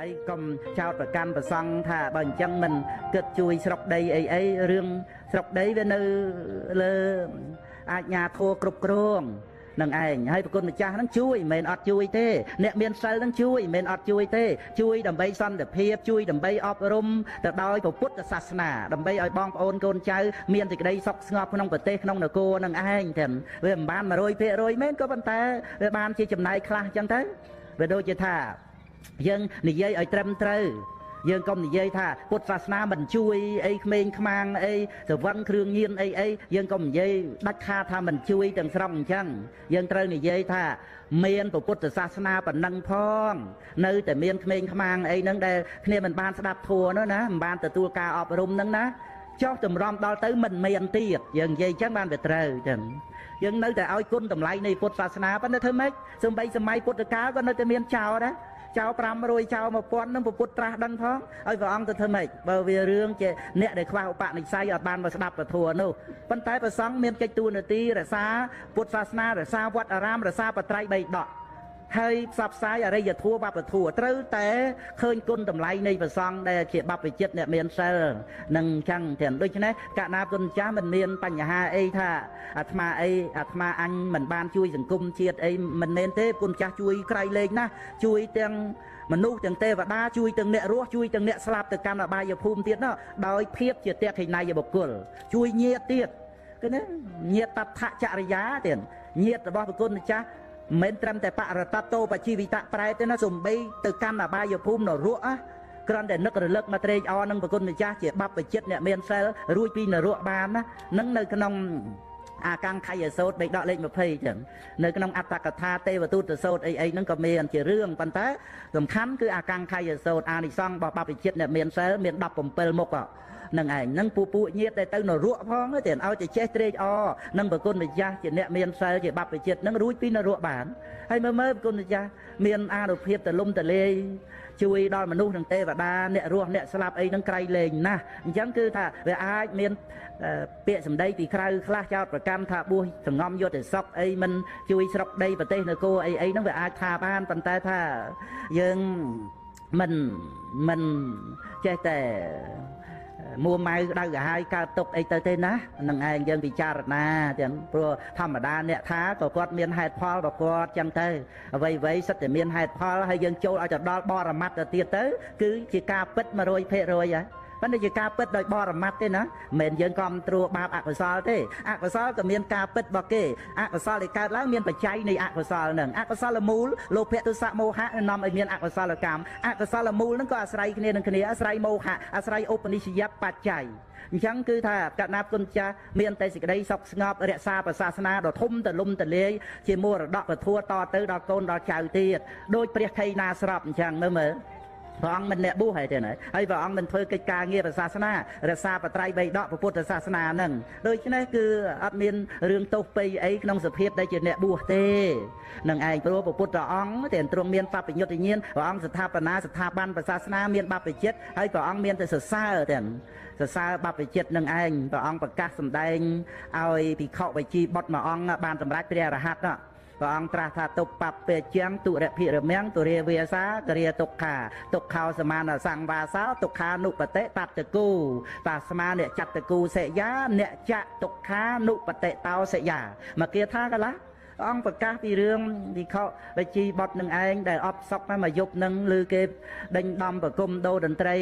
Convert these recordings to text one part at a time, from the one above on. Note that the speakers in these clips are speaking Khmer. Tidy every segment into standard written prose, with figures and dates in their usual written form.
ហើយកុំចោតប្រកាន់ប្រសង់ថាបើអញ្ចឹងមិនគិតជួយស្រុកដីអីអីរឿងស្រុកដីវានៅលើអាជ្ញាធរគ្រប់គ្រងនឹងឯងហើយប្រគុណម្ចាស់ហ្នឹងជួយមិនមែនអត់ជួយទេអ្នកមានសិលហ្នឹងជួយមិនមែនអត់ជួយទេជួយដើម្បីសន្តិភាពជួយដើម្បីអប់រំទៅដោយពុទ្ធសាសនាដើម្បីឲ្យបងប្អូនកូនចៅមានសេចក្តីសុខស្ងប់ក្នុងប្រទេសក្នុងនគរនឹងឯងទាំងវាមិនបាន 100% មែនក៏ប៉ុន្តែវាបានជាចំណែកខ្លះអញ្ចឹងទៅវាដូចជាថាយើងនិយាយឲ្យត្រឹមត្រូវយើងកុំនិយាយថាពុទ្ធសាសនាមិនជួយអីក្មេងខ្មាំងអីសវឹងគ្រឿងញៀនអីអីយើងកុំនិយាយដាច់ខាតថាមិនជួយទាំងស្រុងអញ្ចឹងយើងត្រូវនិយាយថាមានពុទ្ធសាសនាប៉ុណ្ណឹងផងនៅតែមានក្មេងខ្មាំងអីហ្នឹងដែលគ្នាមិនបានស្ដាប់ធម៌នោះណាមិនបានទទួលការអប់រំហ្នឹងណាចុះតម្រាំដល់ទៅមិនមានទៀតយើងនិយាយអញ្ចឹងបានវាត្រូវអញ្ចឹងយើងនៅតែឲ្យគុណតម្លៃនៃពុទ្ធសាសនាប៉ុន្តែធ្វើម៉េចសំបីសម័យពុទ្ធកាលក៏នៅតែមានចោលដែរចោល500ចោល1000នឹងពុទ្ធត្រាស់ដឹងផងឲ្យព្រះអង្គទៅធ្វើម៉េចបើវារឿងជាអ្នកដែលខ្វះឧបនិស្ស័យអត់បានមកស្ដាប់ពធនោះប៉ុន្តែព្រះសង្ឃមានកិច្ចតួនាទីរក្សាពុទ្ធសាសនារក្សាវត្តអារាមរក្សាបត្រៃបីដកហើយផ្សព្វផ្សាយអរិយធម៌វប្បធម៌ត្រូវតែឃើញគុណតម្លៃនៃព្រះសង្ឃដែលជាបព្វជិតអ្នកមានសិលនឹងចឹងទាំងដូច្នេះកណាគុណចាស់មិនមានបញ្ហាអីថាអាត្មាអីអាត្មាអញមិនបានជួយសង្គមជាតិអីមិនមែនទេគុណចាស់ជួយក្រៃលែងណាស់ជួយទាំងមនុស្សទាំងទេវតាជួយទាំងអ្នករស់ជួយទាំងអ្នកស្លាប់ទៅកាន់អបាយភូមិទៀតណោះដោយភាពជាតេខិណយបុគ្គលជួយញាតិទៀតគឺណាញាតិតថចរិយាទៀតញាតិរបស់បុគ្គលម្ចាស់មិនត្រឹមតែបរតតោបជីវិតៈប្រែទេណាសំបីទៅកាន់អបាយភូមិនរកគ្រាន់តែនឹករលឹកមកត្រេកអរនឹងប្រគុណម្ចាស់ជាបព្វជិតអ្នកមានសិលរួចពីនរកបានណានឹងនៅក្នុងអាកាំងខយសោតបេដកលេខ20ចឹងនៅក្នុងអត្តកថាទេវទូតសោតអីអីហ្នឹងក៏មានជារឿងប៉ុន្តែសំខាន់គឺអាកាំងខយសោតអានិសង្សរបស់បព្វជិតអ្នកមានសិលមាន17មុខនឹងឯងនឹងពពួកញាតិដែលទៅនរកផងទេឲ្យតែចេះត្រេកអរនឹងប្រគុណម្ចាស់ជាអ្នកមានសិលជាបព្វជិតនឹងរួចពីនរកបានហើយមើលមើលប្រគុណម្ចាស់មានអានុភាពទលំទលាយជួយដល់មនុស្សនិងទេវតាអ្នករស់អ្នកស្លាប់អីនឹងក្រៃលែងណាស់អញ្ចឹងគឺថាវាអាចមានពាក្យសម្ដីពីក្រៅខ្លះចោតប្រកាន់ថាបួសសងំយុទ្ធសុខអីមិនជួយស្រុកដីប្រទេសនគរអីអីហ្នឹងវាអាចថាបានប៉ុន្តែថាយើងមិនចេះតែមួម៉ៅក្តៅក្រហាយកើតទុកអីទៅទេណានឹងឯងយើងពិចារណាចឹងព្រោះធម្មតាអ្នកថាក៏គាត់មានហេតុផលរបស់គាត់ចឹងទៅអ្វីអ្វីសិតតែមានហេតុផលហើយយើងចូលឲ្យទៅដល់បរមត្តទៅទៀតទៅគឺជាការពិត100%ហើយប៉ុន្តែជាការពិតដោយបរមត្តទេណាមិនមែនយើងកំត្រួបាបអកុសលទេអកុសលក៏មានការពិតរបស់គេអកុសលដែលកើតឡើងមានបច្ច័យនៃអកុសលហ្នឹងអកុសលមូលលោភៈទុសៈមោហៈនាំឲ្យមានអកុសលកម្មអកុសលមូលហ្នឹងក៏អាស្រ័យគ្នានឹងគ្នាអាស្រ័យមោហៈអាស្រ័យឧបនិស្សយបច្ច័យអញ្ចឹងគឺថាកណាគុណចាស់មានតែសេចក្តីសុខស្ងប់រក្សាប្រសាសនាដ៏ធំទលំទលាយជាមរតកពធតទៅដល់កូនដល់ចៅទៀតដោយព្រះខៃណាស្របអញ្ចឹងមើលមើលព្រះអង្គមិនអ្នកបួសហើយទេណាហើយព្រះអង្គមិនធ្វើកិច្ចការងារសាសនារក្សាបត្រៃបីដកពុទ្ធសាសនាហ្នឹងដូច្នេះគឺអត់មានរឿងទោសពៃអីក្នុងសភាពដែលជាអ្នកបួសទេនឹងឯងព្រោះពុទ្ធអង្គតែទ្រង់មានបព្វញ្ញុតញ្ញាណព្រះអង្គស្ថាបនាស្ថាប័នសាសនាមានបព្វជិតហើយព្រះអង្គមានតែសរសើរទាំងសរសើរបព្វជិតនឹងឯងព្រះអង្គប្រកាសសម្ដែងឲ្យភិក្ខុវិជីបុត្រមួយអង្គបានសម្រេចព្រះរហន្តព្រះអង្គត្រាស់ថាទុបបព្វជាងទុរភិរមៀងទុរាវាសាករិយទុក្ខាទុក្ខោសមានសង្វាសោទុក្ខានុបតិតត្តគូតាស្មាអ្នកចត្តគូសិយាអ្នកចទុក្ខានុបតិតោសិយាមកគាថាកលាអង្គប្រកាសពីរឿងវិខវិជីបុត្រនឹងឯងដែលអត់សុកមកយប់នឹងឬគេដេញដំប្រគុំដូរតន្ត្រី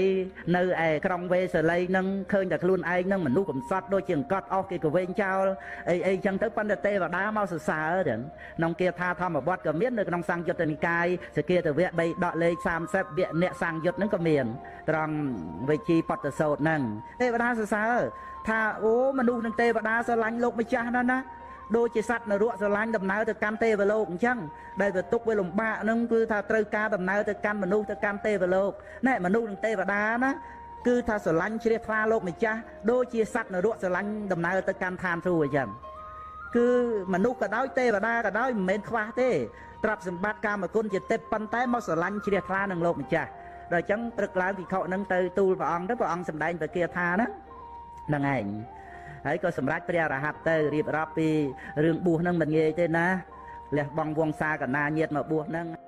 នៅឯក្រុងវេសាលីនឹងឃើញតែខ្លួនឯងនឹងមនុស្សកំសត់ដូចជាអង្គត់អស់គេក៏វែងចោលអីអីចឹងទៅប៉ុន្តែទេវតាមកសរសើរទាំងក្នុងគាថាធម្មបទក៏មាននៅក្នុងសង្យុត្តនិកាយសគាតវៈ3ដកលេខ30វៈអ្នកសង្យុត្តនឹងក៏មានត្រង់វិជីបត្តសោតនឹងទេវតាសរសើរថាអូមនុស្សនឹងទេវតាស្រឡាញ់លោកម្ចាស់ណាស់ណាដូចជាសត្វនរកស្រឡាញ់ដំណើរទៅកាន់ទេវលោកអញ្ចឹងដែលវាទុកវាលំបាកហ្នឹងគឺថាត្រូវការដំណើរទៅកាន់មនុស្សទៅកាន់ទេវលោកណែមនុស្សនិងទេវតាណាគឺថាស្រឡាញ់ជ្រះថ្លាលោកម្ចាស់ដូចជាសត្វនរកស្រឡាញ់ដំណើរទៅកាន់ឋានសួគ៌អញ្ចឹងគឺមនុស្សក៏ដោយទេវតាក៏ដោយមិនមែនខ្វះទេទ្រព្យសម្បត្តិកាមគុណជាទេពប៉ុន្តែមកស្រឡាញ់ជ្រះថ្លានឹងលោកម្ចាស់ដល់អញ្ចឹងព្រឹកឡើងភិក្ខុហ្នឹងទៅទូលព្រះអង្គទៅព្រះអង្គសម្ដែងពគាថាហ្នឹងហ្នឹងឯងហើយក៏សម្រេចព្រះរហន្តទៅរៀបរាប់ពីរឿងបួសហ្នឹងមិនងាយទេណាលះបង់វង្សាកណាញាតមកបួសហ្នឹង។